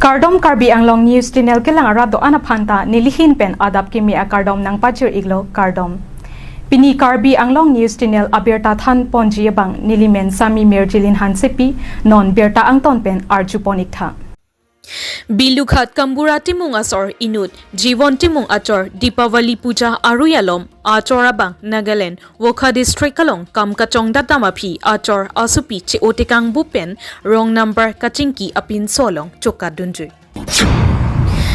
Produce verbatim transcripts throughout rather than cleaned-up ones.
Kardom, Karbi Anglong News Channel kelang arat do-an aphanta nelihin pen adap kimi akardom nangpachir-iklo, kardom. Pini Karbi Anglong News Channel abirta than ponji abang nelimen Sami Mirjilin Hansepi, non birta angton pen arju pon-iktha. Bilughat Kambura Timung asor inut Jiwon Timung achor Deepavali Puja arui alom achor abang Nagaland Wokha District along kam kachongdat dam aphi achor asopi che-otekang bup pen wrong number kachingki apinso along chokat dunjui.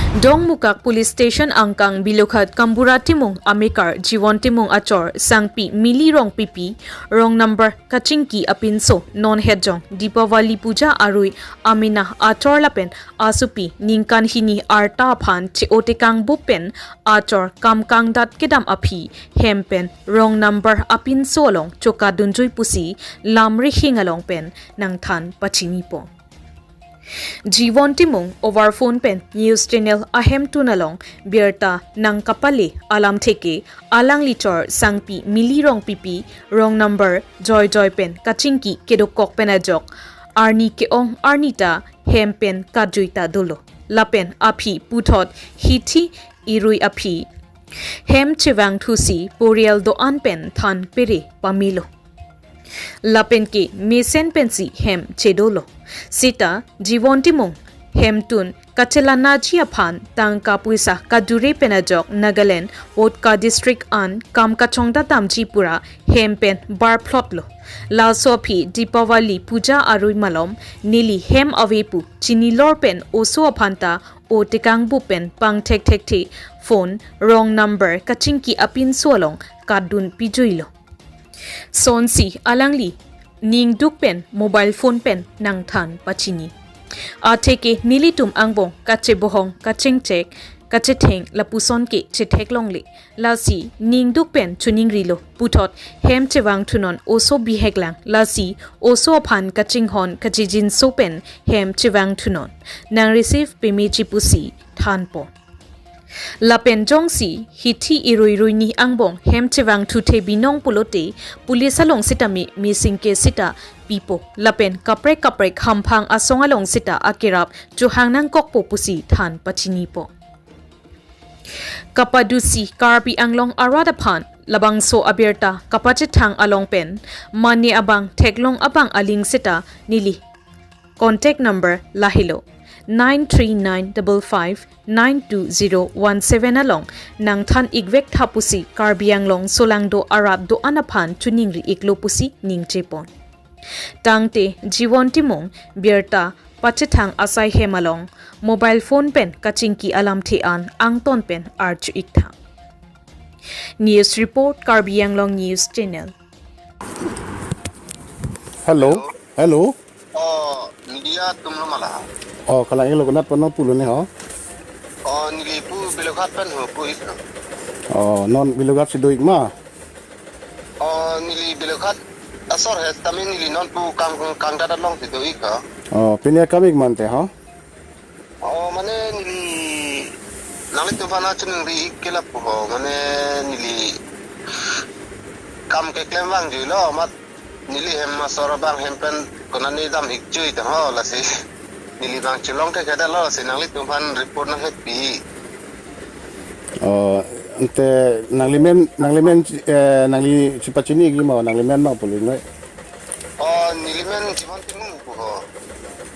Dongmukak Police Station angkang Bilughat Kambura Timung amekar Jiwon Timung achor sangpi Mili Rongpipi wrong number kachingki apinso non hetjong Deepavali Puja arui amena achor lapen asopi ningkan hini arta aphan che-otekang bup pen achor kam kangdat kedam aphi hem pen wrong number apinso along chokat dunjui pusi lam rihing along pen nangthan pachinipo. Jiwon Timung over phone pen news channel ahemtun along birta nangkapale alamthe ke alangli chor sangpi Mili Rongpipi wrong number joi joi pen kachingki kedokok pen ajok arni ke-ong arni ta hem pen kajui ta dolo. Lapen aphi puthot hithi irui aphi hem chevangthusi porial do-an pen than pere pamelo. Lapen ke mesen pensi hem chedolo. Sita Jiwon Timung hemtun kachelanaji aphan tangka puisa kadure pen ajok Nagaland Wokha District an kam kachongdat damji pura hem pen barphlotlo. Laso aphi Deepavali Puja arui malom neli hem ave pu chinilor pen oso aphanta otekang bup pen pangthekthekthe phone wrong number kachingki apinso along katdun pijuilo. Sonsi alangli ningduk pen mobile phone pen nangthan pachini. Atheke nelitum angbong kachebohong, kachengchek, kachetheng lapuson ke chetheklongle. Lasi ningduk pen chuningrilo puthot hem chevangthunon oso biheklang, lasi oso aphan kachinghon kachijinso pen hem chevangthunon. Nang receive pemeji pusi thanpo. Lapen jongsi hithi irui ruini angbong hem chevangthuthe binong pulote police along sitame missing case sita pipo. Lapen kaprek kaprek hamphang asong along sita akerap chohang nangkokpo pusi than pachinipo. Kapadusi Karbi Anglong arat aphan labangso abirta kapachethang along pen mane abang theklong abang aling sita neli contact number lahelo nine three nine double five nine two zero one seven along nangthan ikvektha pusi Karbi Anglong solangdo arat do-an aphan chuningri-iklo pusi ningjepon. Tangte Jiwon Timung birta pachethang asai hem along mobile phone pen kachingki alamthe an angton pen arju-iktha. News report, Karbi Anglong News Channel. Hello. Hello. Oh, media atum lo ma la? Oh, kalang-iklo, konat pen nangpulo ne ho? Oh, neli pu Bilughat pen ho, pu ik. Oh, non Bilughat si do-ik ma? Oh, neli Bilughat asor he, tame neli non pu kang, kangdat alongsi do-ik ha. Oh, pini akam-ik mante ho? Oh, mane neli nanglitum aphan chuningri-ik ke lapu ho, mane neli kam keklem vangjuilo, amat neli hem asor abang hem pen konane dam-ikjui ta ho, lasi neli bang chelong thekthedetlo, lasi nanglitum aphan report nangkepi. Oh, ante nanglimen, nanglimen, eh, nangli chepachini-ikji ma, nanglimen ma pulo noi? Oh, nelimen Jiwon Timung pu ho.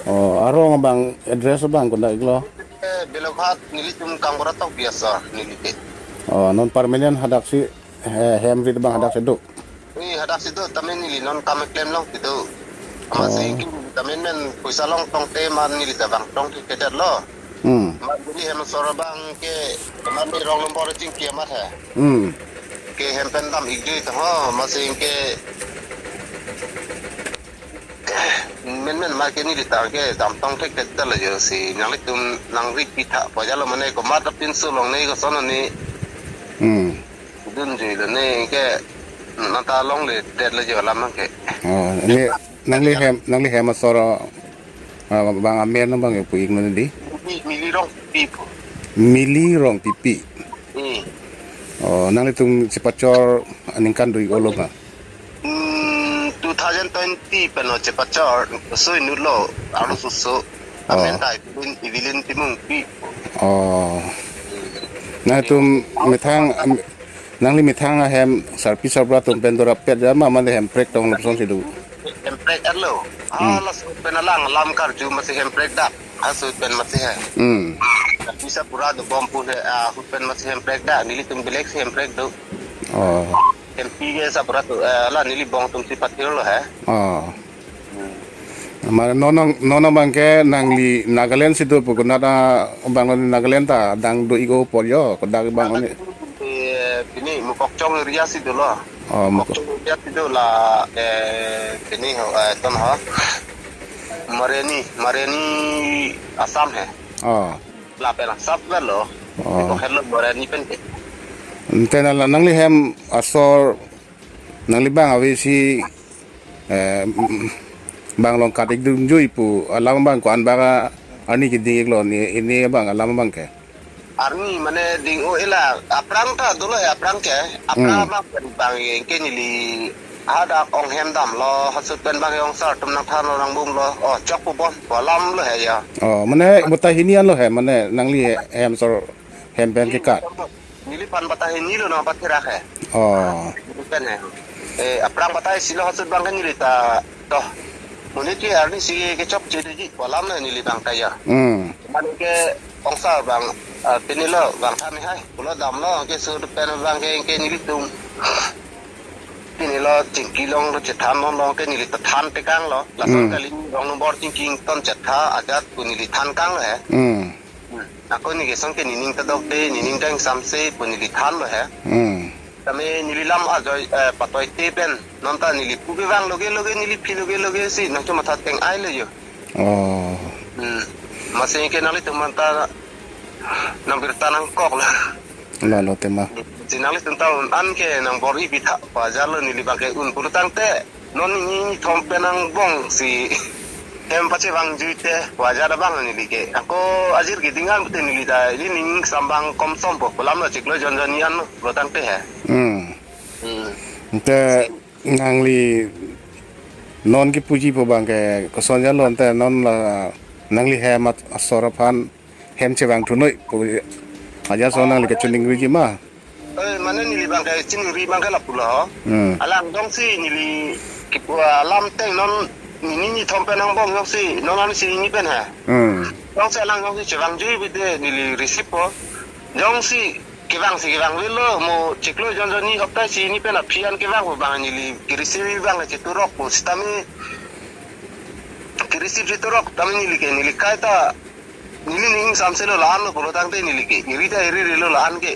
Oh, arong abang, address abang konat-iklo? Eh, Bilughat, nelitum Kangbura Tokbi asor neli ke. Oh, non permanent hadaksi, eh, hem rit abang hadaksi do? Ui, hadaksi do, tame neli non kam keklem alongsi do. Amatsi Oh. Tame men poisa long tongte ma neli ta vangtong thekthedetlo. Hmm. Ma neli hem asor abang ke, ma neli wrong number chingki amat he. Hmm. Ke hem pen dam-ikjui ta ho, amatsi ke menmen ma ke neli ta ke damtong thekthedetlo jo, si nanglitum nangri pitha pajalo, mane komat apinso longle, koson ne. Hmm. Dunjuilo ne ke, nata longledetlo jo alam ke. Oh, ne nangli hem, nangli hem asor, ah, bang amen nang bang pu-ik non di? Mi-, Mili Rongpipi pu. Mili Rongpipi. Hmm. Oh, nanglitum chepachor aningkan do-ik olo ma? Hmm, two thousand twenty pen lo chepachor, so inutlo, arloso. Oh. Amen ta Evelyn, Evelyn Timungpi. Oh. Nangtum methang, nangli methang ahem sarpi sarbura atum pen dorap pet ya ma, mane hemprek tong lapuson si do? Hemprek arlo. Hmm. Ah, laso pen alang lam karju masi hemprek dak. Ahut pen masi he. Hmm. Sarpi sarbura dobom pu he, ah, ahut pen masi hemprek dak. Nelitum belek si hemprek do. Oh. Hempi ke sarbura atum, eh, la neli bong atum si pathirlo he. Oh. Hmm. Mane non, non, non abang ke nangli Nagaland si do pu konat abang, non Nagaland ta dang do-ik apot yo, kodak abang non? Eh, pini Mokokchung area si dolo. Oh, Mokok- Mokokchung area si do la, eh, pini ho, eh, ton ho. Mareni, Mareni Assam he. Oh. Lapen Assam lo. Oh. Mokok helo Mareni pen ke. Ante nang, nangli hem asor, nangli bang ave si, eh, mm, bang along kat-ik dunjui pu alam abang ko-an bak arni keding-iklo, ne, ne abang alam abang ke? Arni mane ding-o-e la, aphrang ta dolo he aphrang ke, aphrang Hmm. abang bang ke neli hadak ong hem damlo, ahut pen bang ong sar atum nangthanlo nangbomlo, oh, chok pu bon, pu alam lo he ya. Oh, mane bata hini anlo he, mane nangli he, hem asor hem pen kekat? Neliphan bata hini lo nangpatherak he. Oh. Pen he. Eh, aphrang bata isi lo ahut bang ke neli ta, to. Monit ke arni isi kechokche doji, pu alam lo neli bang ta ya. Hmm. Mane ke ong sar bang, ah, pini lo bang than hai. Pulo damlo, ke sur pen bang ke, ke nelitum. Pini lo chingki along lo chethan along ke neli ta than tekanglo. Lason Hmm. kali rong nombor chingki ton chetha ajat pu neli than kanglo he. Hmm. Hmm. Ako neli ke song ke nening ta dokde, nening ta ingsamse pu neli thanlo he. Hmm. Tame neli lam ajoine, eh, patoite pen. Non ta neli pu kevang loge loge, neli phi loge loge si nangchomatha teng-ai lo yo. Oh. Hmm. Masi ke nanglitum anta nangbirta nangkok la. Lalo tema. Si nanglitum ta un an ke nangbor-i pitha pu ajat lo neli bang ke un pulo tangte. Non nini nithom pen angbong si hem pachevangjuite pu ajat abang neli ke. Ako ajir keding an pute neli ta ili ning sambang komsom po pu alam lo chiklo jon jon ni an lo tangte he. Hmm. Hmm. Ante nangli non kepuji pu abang ke koson jalo, ante non la nangli hem at-, asor aphan hem chevangthu noi pu ajat ason nangli kachiningriji ma? Eh, mane neli bang ke chiningri bang ke lapulo. Hmm. Alang jongsi neli kipu alam teng non nini nithom pen angbong jongsi non an si nini pen he. Hmm. Jongsi alang jongsi chevangjuibe te neli receive po. Jongsi kevang si kevangvelo, mo chiklo jon jon ni hopta si ni pen aphi an kevang pu bang neli ke-receive bang cheturok pu sitame ke-receive cheturok tame neli ke neli kaita neli ning ingsamse lo la-an lo pulo tangte neli ke iri ta iri ri lo la-an ke.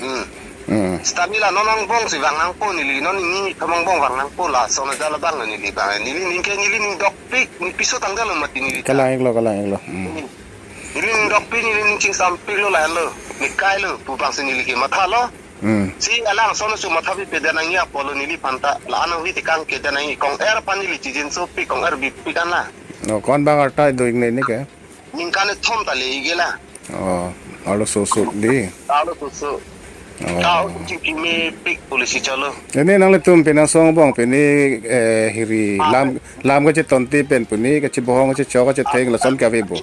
Hmm. Hmm. Sitame la non angbong si vang nangpo neli, non nini nithom angbong vang nangpo lason ajat abang neli bang. Neli ning ke neli ning dokpik, ne piso tangte lo mati neli ta. Kalang-iklo, kalang-iklo. Hmm. Hmm. Neli ning dokpik, neli ning chingsampiklo la-an lo. Ne kailo pu bang si neli ke mathalo. Hmm. Si alang ason si matha pipe det nangji apotlo neliphan ta. La-an avi tekang ke det nangji, kong-er aphan neli chijinsopi, kong-er bipik an la. No, ko-an bang arta do-ik ne ne ke? Ningkan kethom ta le-ik ke la. Oh, arloso so dei. Arloso so. Oh. Ta chingki mepik policy chalo. Pini nanglitum pini asong angbong pini, eh, hiri Ah. lam, lam kachetonte pen pini kachebohong kachechok kachetheng lason ke ave bo?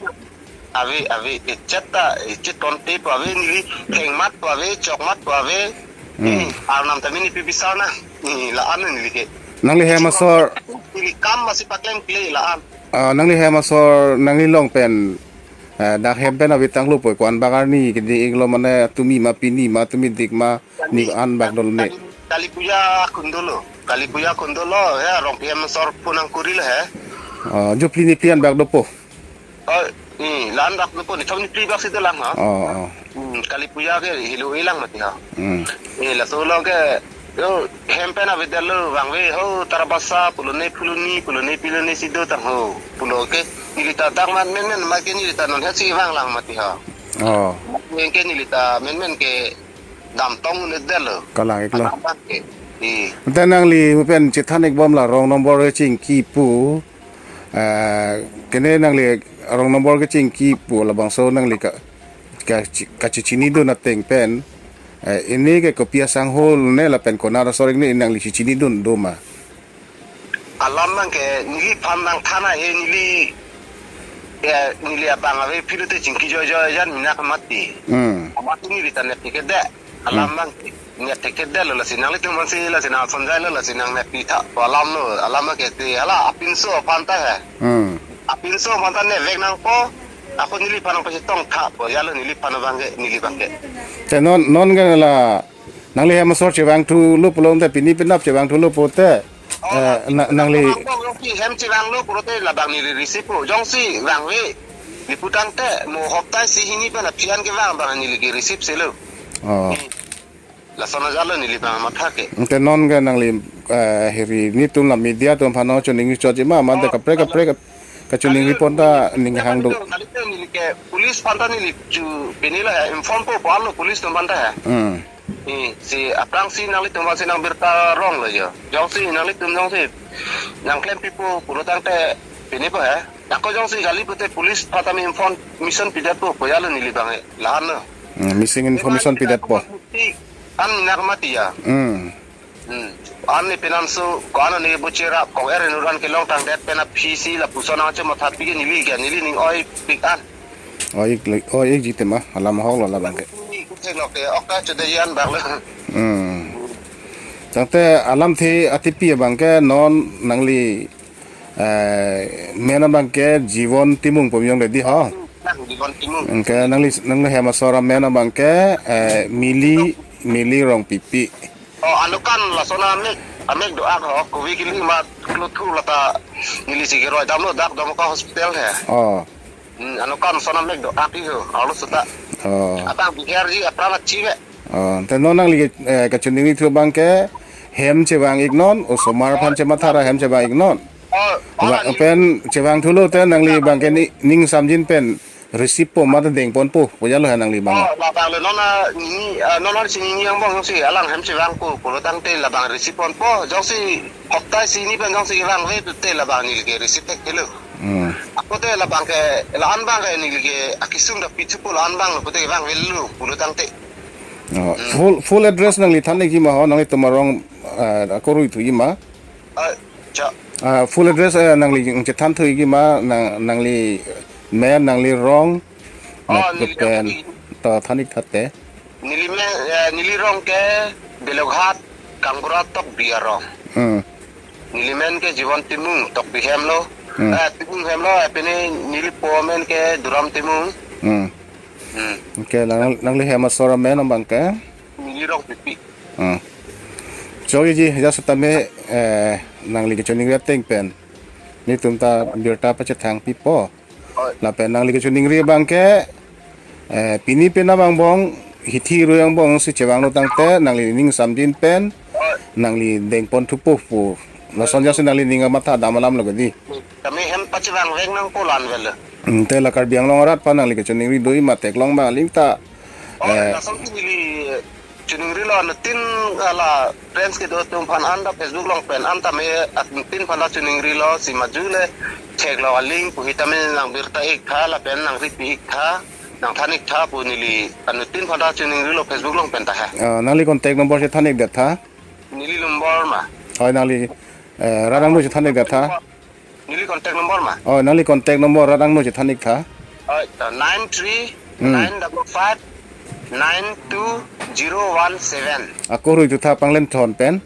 Ave, ave, echet ta, echet tonte pu ave, neli thengmat pu ave, chokmat pu ave. Hmm. Eh, arnam tame ne pibisar na. Eh, la-an neli ke. Nangli hem asor. Neli kam masi paklem kle la-an. Ah, nangli hem asor, nangli along pen, eh, dak hem pen ave tanglo pu ko-an bak arni keding-iklo, mane tumi ma pini ma tumi dik ma, ne ko-an bak dolo ne? Kali, Kali Puja kun dolo. Kali Puja kun dolo, ya, Rongpi hem asor phu nangkurilo he. Ah, jo phli ne phli an bak dopo? Oh, ni, la-an bak dopo, nithom ni phli bak si dolang ha. Oh, oh. Hmm, Kali Puja ke helo-i lang mati ha. Hmm. Eh, laso along ke, yo, hem pen avedetlo, vangve ho, Tarabasa, pulo ne, pulo ni, pulo ne, pulo ne si do tang ho. Pulo ke, neli ta dak man menmen, ma ke neli ta non het si vang lang mati ha. Oh. Yang ke neli ta menmen ke damtong ne detlo. Kalang-iklo. Anak ke. Eh. Ante nangli pen chethan-ik bom la rong nombor kechingki pu. Eh, kene nangli rong nombor kechingki pu labangso nangli ka, ka, kachechinidun ateng pen. Eh, ini ke kopi asangho ne lapen konat asor-ik ne nangli chechinidun do ma? Alam nang ke neliphan nangthan ahe neli eh, neli abang ave pulote chingki joijoi jan minak mati. Hmm. Amat neli ta nep thekthe. Alam Hmm. abang nep thekthedetlo, lasi nanglitum aphansi lasi nang sonjai lo, lasi nang nep pitha. Alam lo, alam ke ti hala apinso aphan ta he. Hmm. Apinso aphan ta nepvek nangpo. Ako neliphan nangpachetong tha po, ya lo neliphan abang ke, neli abang ke. Te non, non ke la, nangli hem asor chevangthulo pulote, pini penap chevangthulo pulote, Oh, eh, na-, nangli abang jongsi hem chevanglo pulote labang neli receive po. Jongsi vangve, neli pu tangte mo hopta isi hini pen aphi an kevang abang neli ke receive selo. Oh. Hmm. Lason ajat lo neli abang matha ke. Te non ke nangli, eh, heri netum la media atum aphan nangchiningri chotji ma, mande Oh, kaprek kaprek kachiningri pon ta ning hang do. Neli ke police aphan ta neli chu pini la inform po, po alo police atum aphan ta he. Hmm. Eh, si aphrangsi nanglitum aphansi nangbirta rong lo jo. Jongsi nanglitum jongsi nangklem pipo pulo tangte pini po he. Ako jongsi kali pute police aphan ta mi information pidet po, po ya lo neli abang he. La-an lo. Hmm, missing information pidet po. An minak mati ya. Hmm. Hmm. An ne penamso, ko-an ne bocherap, kong er nuran kelong tangdet pen aphi si lapuson nangchematha pi ke neli ke, neli ning oi pik an. Oi-ik le, oi-ikji tema, alam ahok lo labang ke. Ni kuthenok ke, ok ta chode yan bak lo. Hmm. Tangte alamthe atipi abang ke non nangli, eh, men abang ke Jibon Timung pu yong le di ho. Nang Jibon Timung. Anke nangli, nangli hem asor amen abang ke, eh, Mili, Mili Rongpipi. Oh, anut kan lason amek, amek do-ak ho, kovi kili ma klothu lata neli si keroi damlo dak Dharmaka Hospital he. Oh. Hmm, anut kan lason amek do-ak iho, alo suta. Oh. Atang biharji apran achi ve. Oh, te non nangli ke, eh, kachiningri thu abang ke hem chevang-ik non, osomar aphan chematha ra hem chevang-ik non. Oh, Wa-, oh, pen chevangthulo te nangli abang ke ni, ning samjin pen receive po mate dengponpo, po ya lo ha nangli abang. Oh, labang lo non a, ni, ah, non a si ni yang bong si alang hem chevangpo, pulo tangte labang receive ponpo, jongsi hopta isi hini pen jongsi vangve pute labang neli ke receive thekthelo. Hmm. Ako te labang ke, la-an abang ke neli ke akesung ta pithupo la-an abang lo pute vangvelo, pulo tangte. Oh, Hmm. full, full address nangli than-ikji ma ho, nanglitum arong, eh, akorui thuji ma? Ah, cha. Ah, full address, eh, nangli chethan thuji ma, nang, nangli men, nangli rong, Oh, nangli nangli pen, rong. To than-ik tha te. Neli men, eh, neli rong ke Beloghat, Kangbura Tokbi arong. Hmm. Neli men ke Jibon Timung, Tokbi hem lo. Hmm. Eh, Timung hem lo, eh, pini neli po amen ke Duram Timung. Hmm. Hmm. Anke nang, nangli hem asor amen abang ke? Mili Rongpipi. Hmm. Chokji, ja setame, eh, nangli kachiningri ateng pen netum ta birta pachethang pipo. Oh. Lapen nangli kachiningri abang ke, eh, pini pen abang bong, hithi rui angbong si chevanglo tangte, nangli ning samjin pen, Oh. nangli dengponthupo pu. Lason jasi nangli ning amatha dam alam lo ke di. Tame hem pachevangvek nangpo la-an avelo. Hmm, te la Karbi Anglong arat aphan nangli kachiningri doji ma, theklong abang aling ta. Oh, eh, lason ke neli chiningrilo anuttin, ah, la friends kedo atum aphan an ta Facebook along pen an tame anuttin aphan ta chiningrilo, si maju le theklong aling puhi tame nangbirta-ik tha lapen nangripi-ik tha, nangthan-ik tha pu neli anuttin aphan ta chiningrilo Facebook along pen ta he. Ah, nangli contact number chethan-ikdet tha. Neli number ma? Hoi, nangli, eh, rat angno chethan-ikdet tha. Neli contact number ma? Oh, nangli contact number rat angno chethan-ik tha. Oh, nine three, Hmm. nine double five, nine two zero one seven. Ako rui tu tha panglen thon pen.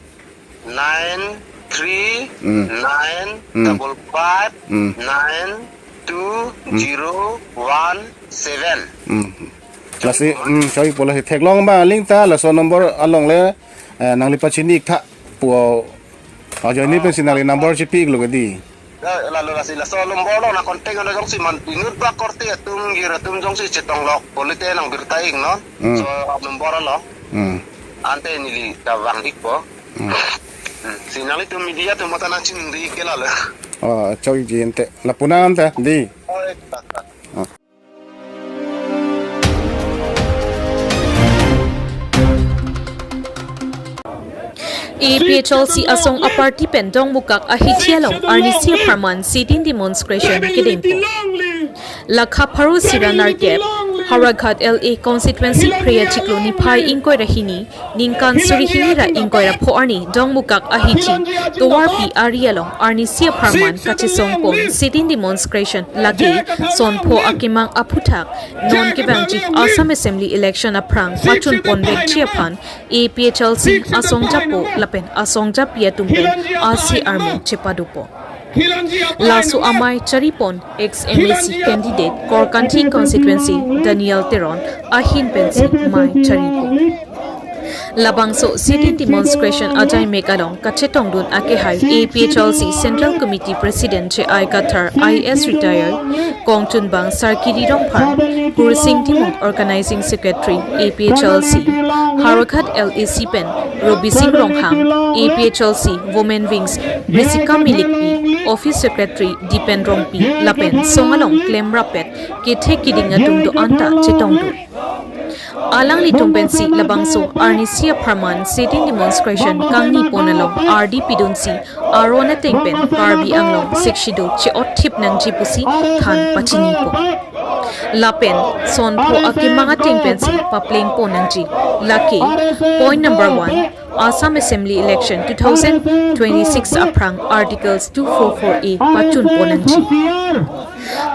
Nine three, Hmm. nine double five, Hmm. nine two zero one seven. Hmm. Lasi, hmm, choi po lasi theklong abang aling ta, laso number along le, eh, nangli pachini-ik tha pu, ajoine pensi nangli number chipi-iklo ke di. La, lalu lasi laso number lo nang contact lo jongsi man inut ba korte atum gir atum jongsi chetong lok pulote nangbirta-ik non. Hmm. So number lo. Hmm. Ante neli ta vang-ikpo. Hmm. Hmm. Si nanglitum media atum mata nangchiningri ke la lo. Oh, chokji ante. Lapu nang ante di. Oh, eh, ta, ta. Oh. A P H L C asong aparty pen Dongmukak ahithi along arnisi apharman sit-in demonstration kedengpo. Lakha pharo sira nerkep Howraghat L A constituency Phre achiklo niphai ingkoi ra hini, ningkan suri hini ra ingkoi ra pho arni Dongmukak ahithi tovarpi ari along arnisi apharman kachesong pon sit-in demonstration lake son pho akemang aphuthak non kevangji Assam Assembly election aphrang pachun ponvekji aphan A P H L C asongjapo lapen asongjapi atum pen asi armu chepado pon. Laso amei chari pon ex M A C candidate Korkanthi constituency Daniel Teron ahin pensi mei chari pon. Labangso sit-in demonstration ajaimek along kachetongdun akehai A P H L C Central Committee President J I Kathar I A S retired, kongchunbang Sarkiri Rongphar, Kursing Timung Organizing Secretary A P H L C, Howraghat L A C pen Robising Ronghang, A P H L C Women Wings Risika Milikpi, Office Secretary Dipen Rongpi, lapen song along klemrap-et kethe kiding atum do-an ta chetongdun. Alanglitum pensi labangso arnisi apharman sit-in demonstration kangni pon along ardi pidunsi aron ateng pen Karbi Anglong Sixth Schedule che-otthip nangji pusi than pachini pon. Lapen son pho akemang ateng pensi papleng pon nangji. Lake point number one, Assam Assembly Election two thousand twenty-six aphrang Articles two four four A pachun pon nangji.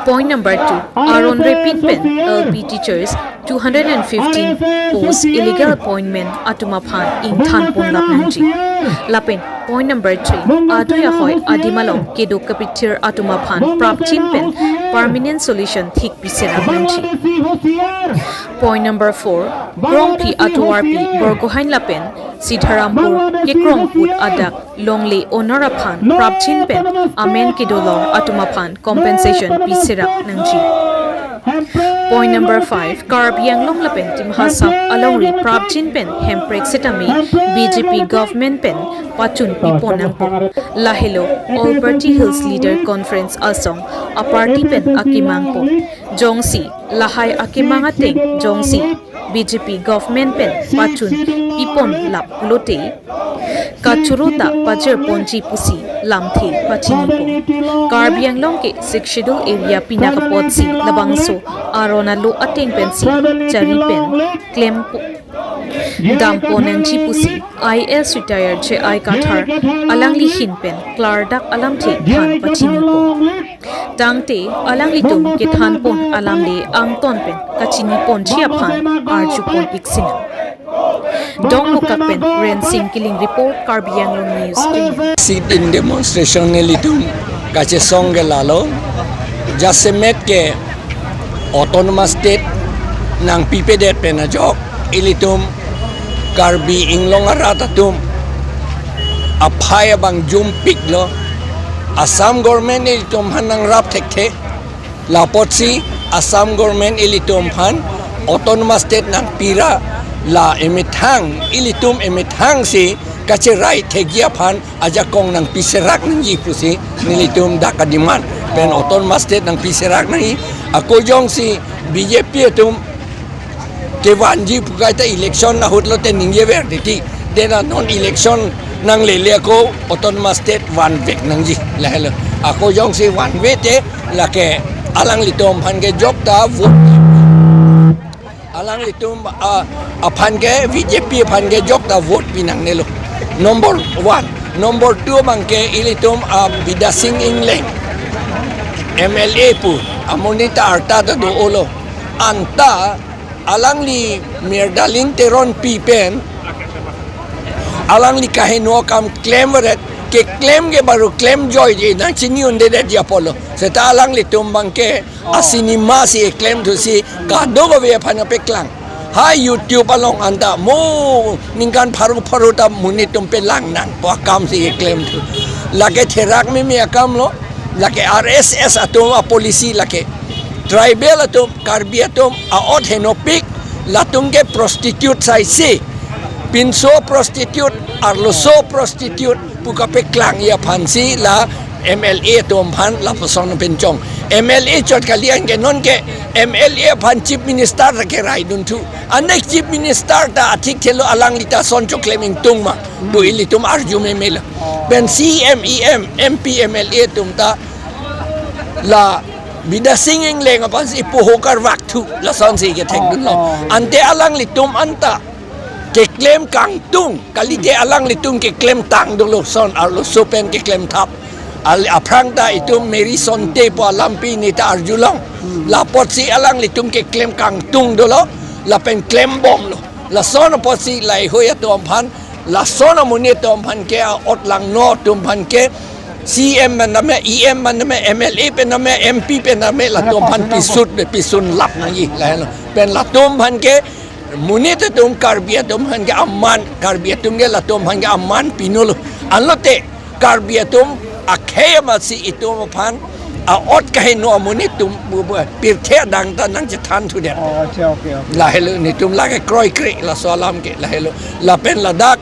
Point number two, aron repin pen L P teachers two hundred and fifteen post illegal appointment atum aphan ingthan ponlap nangji. Lapen point number three, adoi ahoi adim along kedo kapithir atum aphan prapjin pen permanent solution thik piserap nangji. Point number four, Krongpi atovarpi Borgohain lapen Sitharampur kekrong put adak longle owner aphan prapjin pen amen kedolor atum aphan compensation piserap nangji. Point number five, Karbi Anglong lapen Dima Hasao alongri prapjin pen hemprek setame B J P government pen pachun pipon nangpo. Lahelo All Party Hills Leader Conference asong aparty pen akemang pon. Jongsi lahai akemang ateng jongsi B J P government pen pachun pipon lap pulote kachoro ta pajir ponji pusi lamthe pachini pon. Karbi Anglong ke Sixth Schedule area pinak apotsi labangso aron alo ateng pensi chari pen klem pu-, dam pon nangji pusi I A S retired J I Kathar alangli ahin pen klardak alamthe than pachini pon. Tangte alanglitum kethan pon alam le angton pen kachini ponji aphan arju pon ik sinang. Dongmukak pen Rensing Killing report, Karbi Anglong News. Sit-in demonstration nelitum kachesong ke lalo, jasemet ke Autonomous State nangpipedet pen ajok ilitum Karbi Anglong arat atum aphai abang jumpiklo. Assam government ilitum aphan nangrap thekthe. Lapotsi Assam government ilitum aphan Autonomous State nangpira, la emethang, ilitum emethangsi kacherai thekji aphan ajakong nangpiserak nangji pusi nelitum dak a-demand pen Autonomous State nangpiserak nangji. Ako jongsi B J P atum kevanji pu kaita election ahut lote ningjever titi. Dena non election nanglele ako Autonomous State vanvek nangji. Lahelo. Ako jongsi vanvete lake alanglitum aphan ke jokta vote. Alanglitum, ah, aphan ke B J P aphan ke jokta vote pinangnelo. Number one. Number two abang ke ilitum, ah, Bidya Sing Engleng M L A pu amonit ta arta ta do-olo. Anta alangli Mirdaling Teronpi pen alangli kaheno akam klemret, keklem ke baru klem joije, nangchini un'edetji apotlo. Seta alanglitum abang ke asinima si eklem thusi kadokave aphan apeklang. Ha YouTube along anta mo ningkan pharo pharo ta monit atum pelang nangpo akam si eklem thu. Lake therak meme akamlo, lake R S S atum a-policy lake. Tribal atum, Karbi atum a-ot henopik, latum ke prostitute saisi. Pinso prostitute, arloso prostitute pu kapeklangji aphansi la M L A atum aphan lapuson pinchong. M L A chot kali anke non ke M L A aphan Chief Minister ta kerai dunthu. Anek Chief Minister ta athikthelo alangli ta son choklem ingtung ma pu ilitum arju memelo. Pen C E M, E M, M P, M L A atum ta la Bidya Sing Engleng aphansi ipoho karvak thu lasonsi kethekdunlo. Oh, oh. Ante alanglitum anta keklem kangtung, kalite alanglitum keklem tang dolo, son arloso pen keklem thap. Al aphrang ta itum Mary Sonte pu alampi neta arjulong. Hmm. Lapotsi alanglitum keklem kangtung dolo, lapen klembomlo. Lason apotsi laheihui atum aphan, lason amonit atum aphan ke, a-ot langno atum aphan ke, C M pen name, E M pen name, M L A pen name, M P pen name, latum aphan pisun, pisun lap nangji, lahelo. Pen latum aphan ke, monit atum Karbi atum aphan ke aman, Karbi atum ke latum aphan ke aman pinolo. Anlote, Karbi atum akhei amatsi itum aphan, a-ot kaheno amonit atum, bu, bu, pirthe adang ta nangchethan thudet. Oh, acha, okay, okay. Lahelo nelitum lake kroikre, laso alam ke, lahelo. Lapen ladak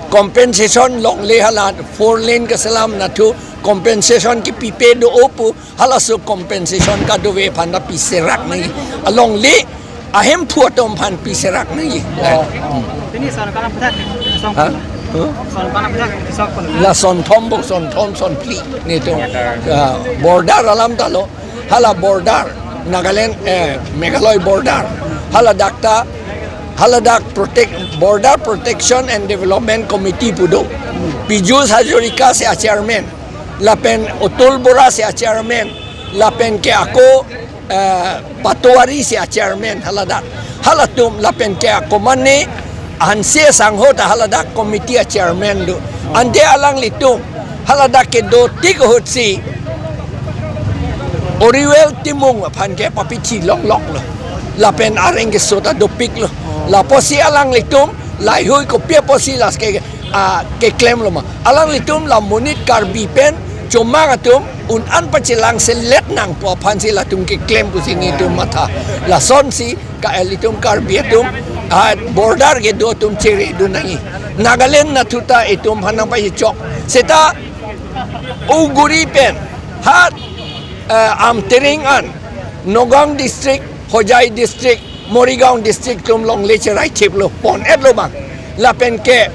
compensation longle hala four lane kaselam nathu compensation kipipe do-o pu, halaso compensation kadokave aphan ta piserak nangji. Alongle ahemphu atum aphan piserak nangji. Pini son kana puthak, son Ha? Huh? Son kana puthak, son kono. La son thom bo, son thom, son phli. Nelitum, ah, border alam ta lo. Hala border, Nagaland, eh, Meghalaya border. Hala dak ta, hala dak protect, Border Protection and Development Committee pu do. Piyush Hazarika si a-chairman. Lapen Atul Bora si a-chairman. Lapen ke ako, eh, Patowari si a-chairman haladak. Halatum lapen ke ako mane Hanse Sangho ta haladak committee a-chairman do. Ante alanglitum haladak kedo tik ahutsi Oriwel Timung aphan ke papithi longloklo. Lapen areng keso ta dopiklo. Lapusi alanglitum laheihui kopi apotsi las ke, ah, keklemlo ma. Alanglitum la monit Karbi pen chomang atum un-an pachelangselet nang pu aphansi latum keklem pusi nelitum matha. Lasonsi ka ilitum Karbi atum, ah, border kedo atum cheredun nangji. Nagaland nathu ta itum aphan nangpachechok. Seta Uguri pen ha, eh, Amtereng an, Nagaon district, Hojai district, Morigaon district atum longle cherai thiplo, pon-etlo bang. Lapen ke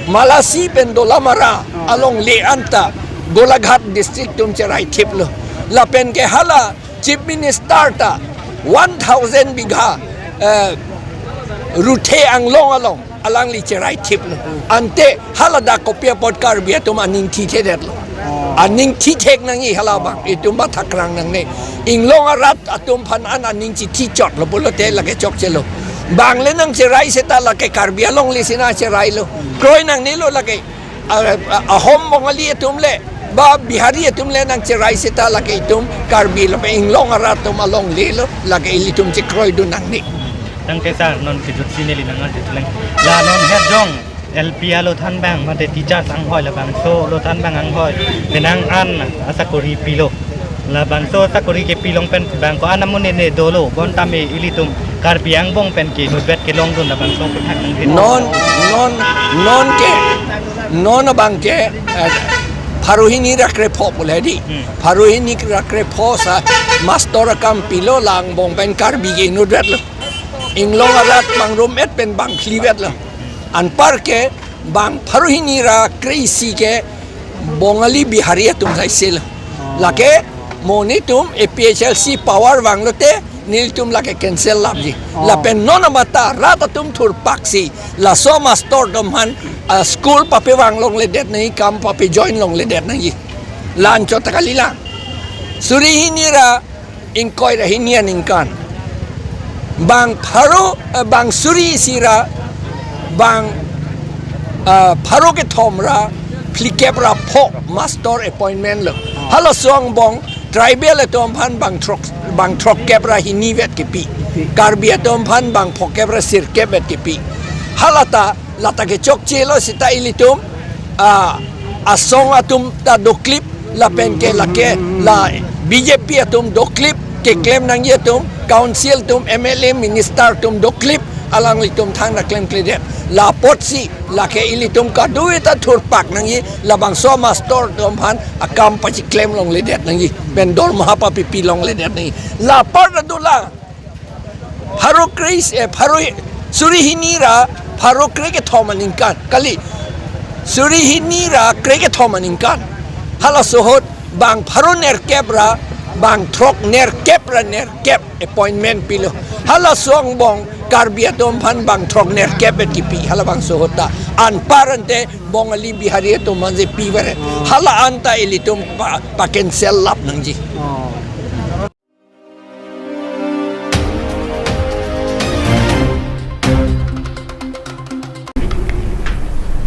Malasi pen Dolamara alongle anta Golaghat district atum cherai thiplo. Lapen ke hala Chief Minister ta one thousand bigha, eh, Ruthe Anglong along alangli cherai thiplo. Ante haladak kopi apot Karbi atum aning thithedetlo. Oh. Aning thithek nangji hala bang. Itum mathakrang nangne. Inglong arat atum aphan an aning chithi chotlo pulote lake chokchelo. Bang le nangcherai seta lake Karbi alongle si nangcherailo. Kroi nangnelo lake. A, a, Ahom Bongali atum le, ba Bihari atum le nangcherai seta lake itum Karbi lapen Inglong arat atum alongle lo, lake ilitum chekroidun nangne. Tangte sir, non kejutsi neli nang-arju lang. La non het jong L P alo than bang, mate teachers anghoi labangso lo than bang anghoi, penang an asakori pilo. Labangso sakori kepi along pen bang ko-an amonit ne dolo, bonta me ilitum Karbi angbong pen ke inutvet kelongdun labangso aphuthak nangthin. Non, non, non ke, non abang ke, eh, pharo hini ra krepho pule di. Hmm. Pharo hini ra krepho sa master akam pilo, la angbong pen Karbi ke inutvetlo. Inglong arat bang rum-et pen bang phlivetlo. Anpar ke bang pharo hini ra kre-isi ke Bongali Bihari atum saisel. Oh. Lake mo nelitum A P H L C power vanglote nelitum lake cancel lapji. Oh. Lapen non amata rat atum thurpaksi laso master atum aphan, ah, school papevang longledet nangji, kam pape-join longledet nangji. La-anchot ta kalilang. Suri hini ra ingkoi ra hini aningkan. Bang pharo, eh, bang suri isi ra, bang, eh, pharo kethom ra, phlikep ra pho master appointment lo. Halaso angbong tribal atum aphan bang throk, bang throkkep ra hinivet kepi. Karbi atum aphan bang phokep ra sirkepvet kepi. Halata lata kechokchelo seta ilitum, ah, asong atum ta doklip, lapen ke lake la B J P atum doklip, keklem nangji atum, council atum, M L A, minister atum doklip, alanglitum thangta klemkledet. Lapotsi lake ilitum kadokave ta thurpak nangji, labangso master atum aphan akam pachiklem longledet nangji, pen dormaha papipi longledet nangji. Lapar ta dolang. Pharo kre-, eh, pharo hi-, suri hini ra pharo krekethom aningkan. Kali, suri hini ra krekethom aningkan. Halaso ahut bang pharo nerkep ra Bang throk nerkep ra nerkep appointment pilo. Halaso angbong Karbi atum aphan bang throk nerkep et kipi, halabangso ahut ta anpar ante Bongali Bihari atum aphan si pi vare. Hala anta ilitum pa, pa cancel lap nangji.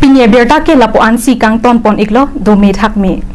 Pini abirta ke lapu-an si kangton pon iklo, dome thakme.